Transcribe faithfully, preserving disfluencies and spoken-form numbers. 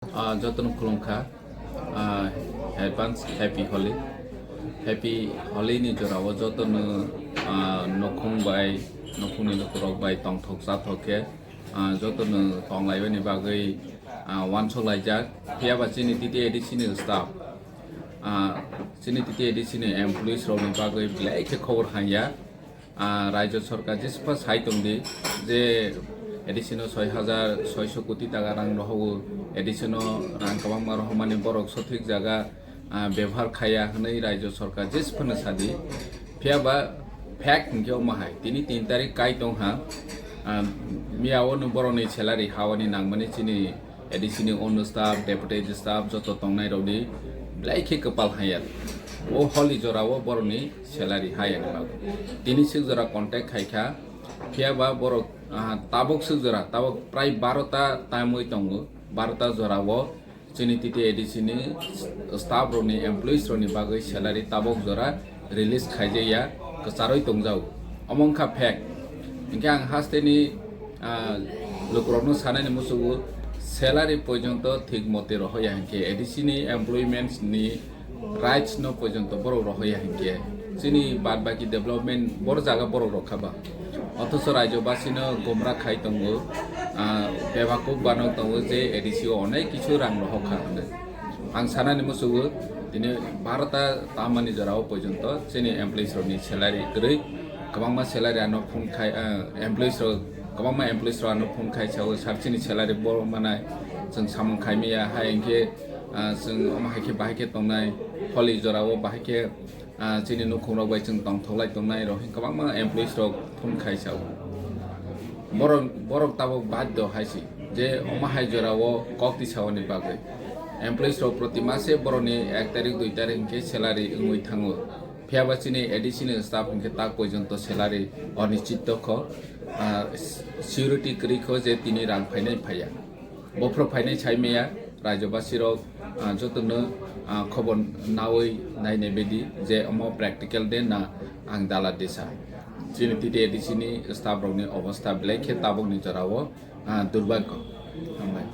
Ah, jotono khulumkha. Ah, advance happy Holi. Happy Holi ni jorao jotono, ah, nokhung bai, nokhungni lukurok bai tongthok chathok khe, ah, jotono tonglaibani bagwi, ah, wansuk laijak. Phiya ba chini T T A D C ni staff, ah, chini T T A D C ni employees rokni bagwi belai khe khobor hamya. Ah, Rajya Sarkar jespa sai tongdi je A D C no soi hajar soiso koti taka rang rohogo, A D C no rang kwbangma rohormani borok sothik jaga, ah, bebohar khaiya hwnwi Rajya Sarkar jesphano sadi. Phiya ba fact hinkhe omo hai, tini tin tarik kai tongha, ah, miyao no borokni salary hawani nangmani chini A D C ni ono staff, deputy staff joto tongnai rokni belai khe kwpal hamya. O Holi jorao borokni salary hayani bagwi. Tini swk jora contact khaikha, phiya ba borok, ah, tabuk swk jora, tabuk prai baro ta tamwi tongo, baro ta jorao chini T T A D C ni staff rokni, employees rokni bagwi salary tabuk jora release khaijaya, kwcharwi tongjago. Omo wngkha fact. Hinkhe ang hasteni, ah, lukurokno sanani muchungo salary porjonto thik mote rohoya hinkhe A D C ni employments ni rights no porjonto borok rohoya hinkhe chini bad baki development boro jaga borok rokha ba. Othocho Rajya basino gomra khai tongo, ah, bebakuk banok tongo je A D C o onek kichu rang rohokha hwnwi. Ang sanani muchungo tini baro ta tamani jorao porjonto chini employees rokni salary kwrwi, kwbangma salary ano phone khai, ah, employees rok, kwbangma employees rok ano phone khai sao, sir chini salary bo manai, chwng samung khai maya, hai hinkhe, ah, chwng omo hai khe bahai khe tongnai, Holi jorao bahai khe, ah, chini nukhung rok bai chwng tongthok lai tongnai rok hinkhe kwbangma employees rok phone khai sao. Borok, borok tabuk baddo hai si je omo hai jorao kok tisaoni bagwi. Employees rok proti mase borokni ek tarik, dui tarik hinkhe salary wngwi thango. Phiya ba chini A D C ni staff hinkhe tak porjonto salary onischit tokho, ah, security kwrwi kho je tini rang phainai phaiya. Bophro phainai sai maya, Rajya basirok, ah, jotono, ah, khobor nawi nainai bedi je omo practical de na ang dala desa. Chini T T A D C ni staff rokni obostha belai khe tabukni jorao, ah, durbhagyo. Hambai.